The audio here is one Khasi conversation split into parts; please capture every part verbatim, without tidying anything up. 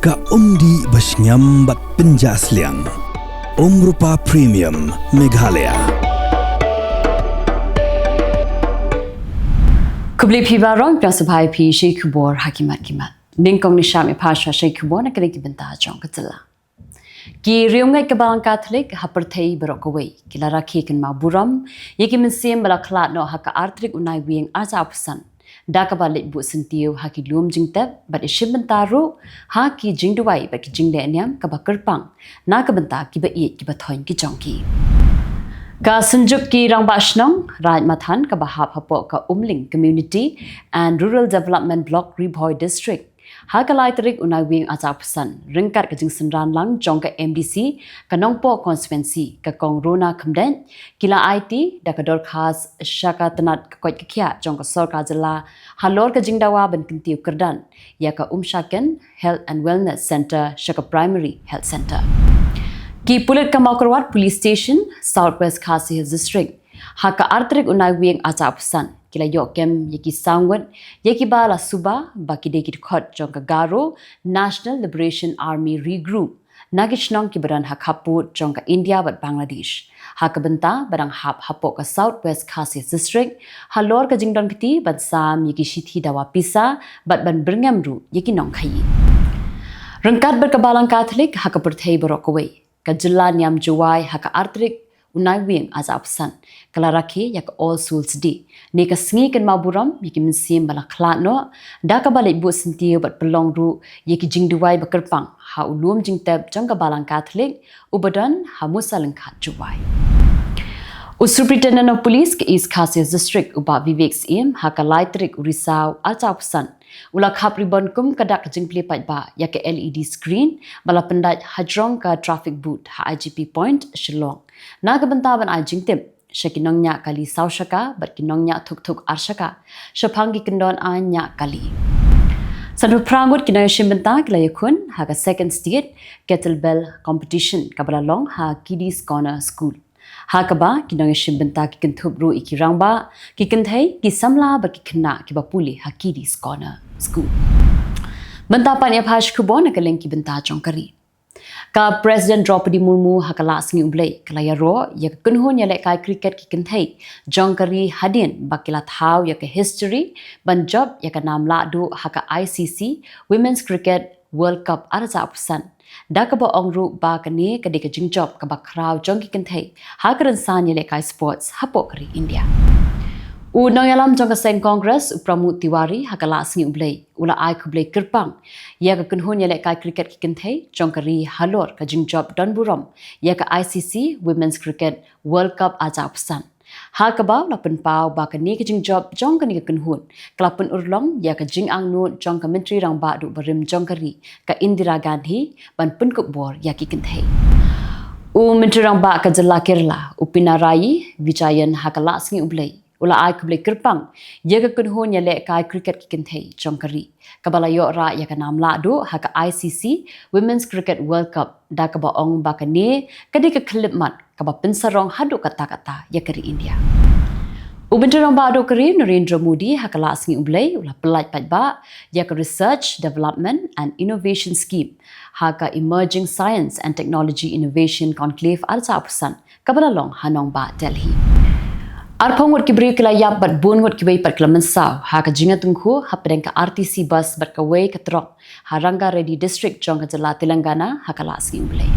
Ka umdih ba shngiam bad pynjah sliang. Umrupa Premium Meghalaya. Khublei phi baroh, phi sngewbha ïa phi sha ki khubor ha ki mat ki mat. Nyngkong ngi shim ïa phi sha ki khubor na kane ka bynta jong ka jylla. Ki riewngeit ka Balang Katholik ha pyrthei baroh kawei ki la rakhe kynmaw burom ïa ki mynsiem ba la khlad noh ha ka artrik u Naiwieng arhajar arphew san da kaba leit buh syntiew ha ki lum jingtep bad ïashim bynta ruh ha ki jingduwai bad ki jingleh niam kaba kyrpang na ka bynta kiba ïeit kiba thoiñ ki jong ki. Ka Synjuk ki Rangbah Shnong Raid Mathan kaba hap hapoh ka Umling Community and Rural Development Block, Ri Bhoi District, ha ka lai tarik u Naiwieng arhajar arphew san, ryngkat ka jingsynran lang jong ka M D C ka Nongpoh Constituency, ka Kong Rona Khymdeit, ki la aiti da ka dorkhas sha ka tnat ka koit ka khiah jong ka sorkar jylla halor ka jingdawa ban kyntiew kyrdan ïa ka Umshaken Health and Wellness Centre sha ka Primary Health Centre. Ki pulit ka Mawkyrwat Police Station, South West Khasi Hills District, ha ka artrik u Naiwieng arhajar arphew san, ki la ïoh kem ïa ki saw ngut ïa kiba la suba ba ki dei ki dkhot jong ka Garo National Liberation Army Ri Group na ki shnong kiba don ha khappud jong ka India bad Bangladesh, ha ka bynta ba dang hap hapoh ka South West Khasi District halor ka jingdon kti ban sam ïa ki shithi dawa pisa bad ban byrngem ruh ïa ki nongkhaii. Ryngkat bad ka Balang Katholik ha ka pyrthei baroh kawei, ka jylla niam Jowai ha ka artrik u Naiwieng arhajar arphew san ka la rakhe ïa ka All Souls Day, ne ka sngi kynmaw burom ïa ki mynsiem ba la khlad noh da kaba leit buh syntiew bad pynlong ruh ïa ki jingduwai ba kyrpang ha u lum jingtep jong ka Balang Katholik uba don ha Musa Lyngkhat, Jowai. U Superintendent of Police ka East Khasi Hills District, u Bah Vivek Syiem, ha ka lai tarik u Risaw arhajar arphew san, u la khap ribon kum ka dak ka jingplie paidbah ïa ka L E D screen ba la pyndait hajrong ka traffic booth ha I G P Point, Shillong, na ka bynta ban ai jingtip sha ki nongñiah kali saw shaka bad ki nongñiah thuk thuk ar shaka shaphang ki kyndon aiñ ñiah kali. Sanphew phra ngut ki nongïashim bynta ki la ïakhun ha ka Second State Kettlebell Competition kaba la long ha Kiddies Corner School, ha kaba ki nongïashim bynta ki kynthup ruh ïa ki rangbah, ki kynthei, ki samla bad ki khynnah kiba pule ha Kiddies Corner School. Bynta pat ïa phi sha ki khubor na ka liang ki bynta jong ka ri. Ka President Droupadi Murmu ha ka la sngi U Blei ka la ïaroh ïa ka kynhun ïalehkai cricket ki kynthei jong ka ri hadien ba ki la thaw ïa ka history ban jop ïa ka nam lahduh ha ka I C C Women's Cricket World Cup arhajar arphew san, da kaba ong ruh ba kane ka dei ka jingjop kaba khraw jong ki kynthei ha ka rynsan ïalehkai sports hapoh ka ri India. U nongïalam jong ka seng Congress, u Pramod Tiwari, ha ka la sngi U Blei u la ai khublei kyrpang ïa ka kynhun ïalehkai cricket ki kynthei jong ka ri halor ka jingjop don burom ïa ka I C C Women's Cricket World Cup arhajar arphew san, ha kaba u la pynpaw ba kane ka jingjop jong kane ka kynhun ka la pynurlong ïa ka jingangnud jong ka Myntri Rangbah Duh Barim jong ka ri, ka Indira Gandhi, ban pynkup bor ïa ki kynthei. U Myntri Rangbah ka jylla Kerala, u Pinarayi Vijayan, ha ka la sngi U Blei u la ai khublei kyrpang ïa ka kynhun ïalehkai cricket ki kynthei jong ka ri kaba la ïoh rah ïa ka nam lahduh ha ka I C C Women's Cricket World Cup, da kaba ong ba kane ka dei ka khyllipmat kaba pynsarong haduh katta katta ïa ka ri India. U Myntri Rangbah Duh ka ri, Narendra Modi, ha ka la sngi U Blei u la pyllait paidbah ïa ka Research, Development and Innovation Scheme ha ka Emerging Science and Technology Innovation Conclave arhajar arphew san kaba la long ha nongbah Delhi. Arphew ngut ki briew ki la ïap bad bun ngut kiwei pat ki la mynsaw ha ka jingïatyngkhuh hapdeng ka R T C bus bad kawei ka truck ha Ranga Reddy District jong ka jylla Telangana ha ka la sngi U Blei.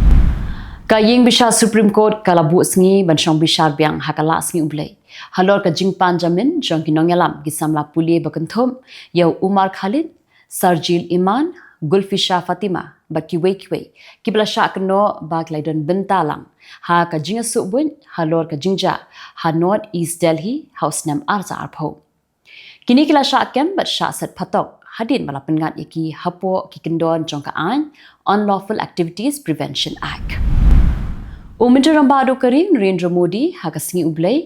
Ka ïing bishar Supreme Court ka la buh sngi ban shong bishar biang ha ka la sngi U Blei halor ka jingpan jamin jong ki nongïalam ki samla pule ba kynthup ïa u Umar Khalid, Sarjil Iman, Gulfisha Fatima bad kiwei kiwei kiba la shah kynnoh ba ki la don bynta lang ha ka jingïasuh buit halor ka jingjia ha North East Delhi ha u snem arhajar arphew. Kine ki la shah kem bad shah set phatok hadien ba la pynngat ïa ki hapoh ki kyndon jong ka aiñ Unlawful Activities Prevention Act. U Myntri Rangbah Duh ka ri, Narendra Modi, ha ka sngi U Blei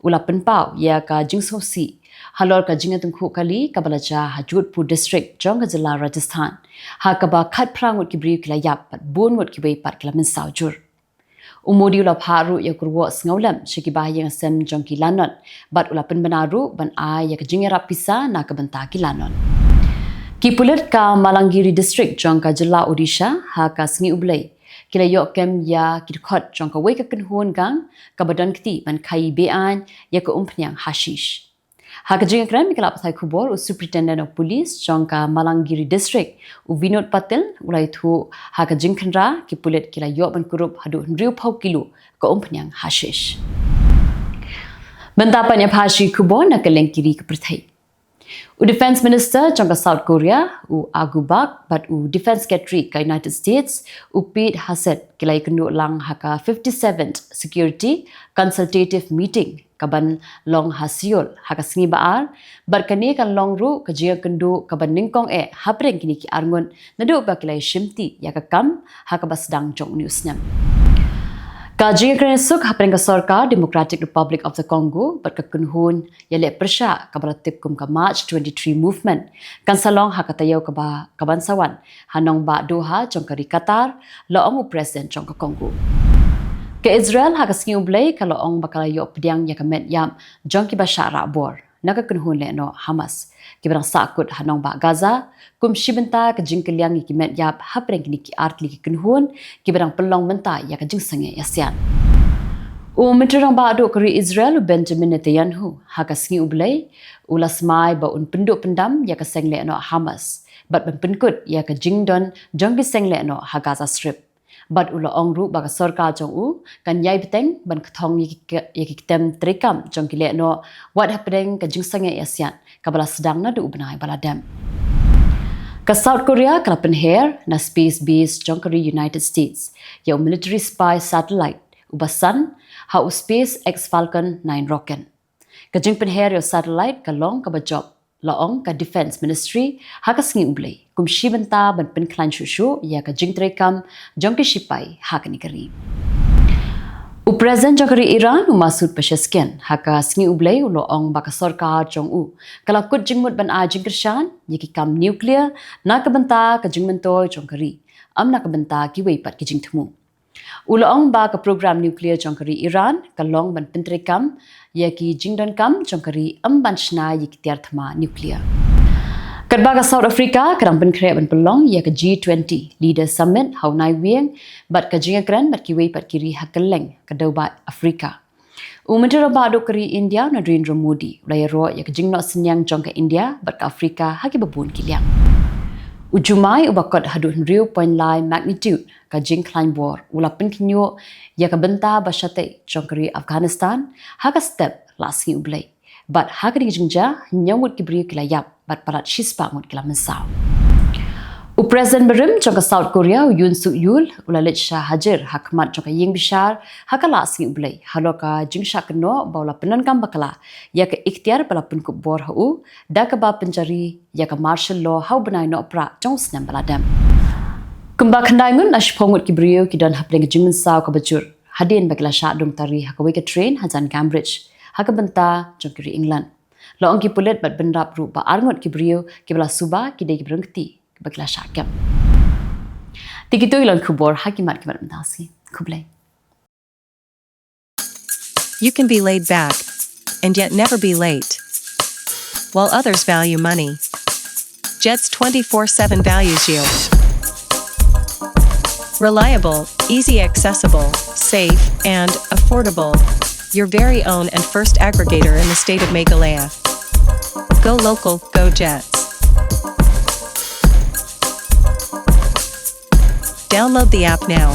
u la pynpaw ïa ka jingsngewsih halor ka jingïatyngkhuh kali kaba la jia ha Jodhpur District jong ka jylla Rajasthan, ha kaba khatphra ngut ki briew ki la ïap bad bun ngut kiwei pat ki la mynsaw jur. U Modi u la phah ruh ïa ka ruh sngewlem sha ki bahaïing hasem jong ki lanot bad u la pynbna ruh ban ai ïa ka jingïarap pisa na ka bynta ki lanot. Ki pulit ka Malangiri District jong ka jylla Odisha ha ka sngi U Blei ki la ïoh kem ïa ki dkhot jong kawei ka kynhun gang kaba don kti ban khaii be-aiñ ïa ka umphniang hashish. Ha ka jingïakren bad ki lad pathai khubor, u Superintendent of Police jong ka Malangiri District, u Vinod Patil, u la ïathuh ha ka jingkhynra ki pulit ki la ïoh ban kurup haduh hynriewphew kilo ka umphniang hashish. Bynta pat ïa pha shi khubor na kylleng ki ri ka pyrthei. U Defence Minister jong ka South Korea, u Agu Bak, bad u Defence Secretary ka United States, u Pete Hegseth, ki la ïakynduh lang ha ka fifty-seventh Security Consultative Meeting kaban long ha Seoul ha ka sngi ba ar, bad kane kan long ruh ka jingïakynduh kaba nyngkong eh hapdeng kine ki arngut naduh ba ki la ïashimti ïa ka kam ha kaba sdang jong une u snem. Ka jingïakren suk hapdeng ka sorkar Democratic Republic of the Congo bad ka kynhun ïaleh pyrshah kaba la tip kum ka March twenty-three Movement kan sa long ha ka taïew kaba, kaban sa wan ha nongbah Doha jong ka ri Qatar, la ong u President jong ka Congo. Ka Israel ha ka sngi U Blei ka la ong ba ka la ïoh pdiang ïa ka met ïap jong kiba shah rah bor na ka kynhun lehnoh Hamas kiba dang sahkut ha nongbah Gaza, kum shi bynta ka jingkylliang ïa ki met ïap hapdeng kine ki artylli ki kynhun kiba dang pynlong mynta ïa ka jingsangeh ïasiat. U Myntri Rangbah duh ka ri Israel, u Benjamin Netanyahu, ha ka sngi U Blei u la smai ba un pynduh pyndam ïa ka seng lehnoh Hamas bad ban pynkut ïa ka jingdon jong ki seng lehnoh ha Gaza Strip. Bad u la ong ruh ba ka sorkar jong u kan ïai bteng ban kthong ïa ki, ïa ki kyntem treikam jong ki lehnoh wat hapdeng ka jingsangeh ïasiat kaba la sdang naduh u bnai ba la dep. Ka South Korea ka la pynher na space base jong ka ri United States ïa u military spy satellite uba san ha u SpaceX Falcon nine rocket. Ka jingpynher ïa u satellite ka long kaba jop, la ong ka Defence Ministry ha ka sngi U Blei, kum shi bynta ban pynkhlaiñ shuh shuh ïa ka jingtreikam jong ki shipai ha kane ka ri. U President jong ka ri Iran, u Masoud Pezeshkian, ha ka sngi U Blei u la ong ba ka sorkar jong u ka la kut jingmut ban ai jingkyrshan ïa ki kam nuclear na ka bynta ka jingmyntoi jong ka ri, ym na ka bynta kiwei pat ki jingthmu. U la ong ba ka program nuclear jong ka ri Iran ka long ban pyntreikam ïa ki jingdonkam jong ka ri, ym ban shna ïa ki tiar thma nuclear. Katba ka South Africa ka dang pynkhreh ban pynlong ïa ka G twenty Leaders Summit ha u Naiwieng bad ka jingïakren bad kiwei pat ki ri ha kylleng ka dewbah Africa, u Myntri Rangbah duh ka ri India, u Narendra Modi, u la ïaroh ïa ka jingnoh synñiang jong ka India bad ka Africa ha kiba bun ki liang. U jumai uba kot haduh hynriew point lai magnitude ka jingkhlaiñ bor u la pynkhynñiuh ïa ka bynta ba shatei jong ka ri Afghanistan ha ka step la sngi U Blei. Bad ha kane ka jingjia, hynñiew ngut ki briew ki la ïap bad palat shispah ngut ki la mynsaw. U President barim jong ka South Korea, u Yoon Suk Yeol, u la leit shah hajir ha khmat jong ka ïing bishar ha ka la sngi U Blei halor ka jingshah kynnoh ba u la pyndonkam bakla ïa ka iktiar ba la pynkup bor ha u da kaba pynjari ïa ka martial law ha u bnai Nohprah jong u snem ba la dep. Kumba khyndai ngut na shiphew ngut ki briew ki don hapdeng ka jingmynsaw kaba jur hadien ba ki la shah dung tari ha kawei ka train hajan Cambridge ha ka bynta jong ka ri England. La ong ki pulit bad bynrap ruh ba ar ngut ki briew kiba la suba ki dei kiba rung kti kiba ki la shah kem. Te kito ki long ki khubor ha ki mat ki mat mynta ka sngi. Khublei. You can be laid back and yet never be late. While others value money, Jet's twenty-four seven values you. Reliable, easy accessible, safe, and affordable. Your very own and first aggregator in the state of Meghalaya. Go local, go Jets. Download the app now.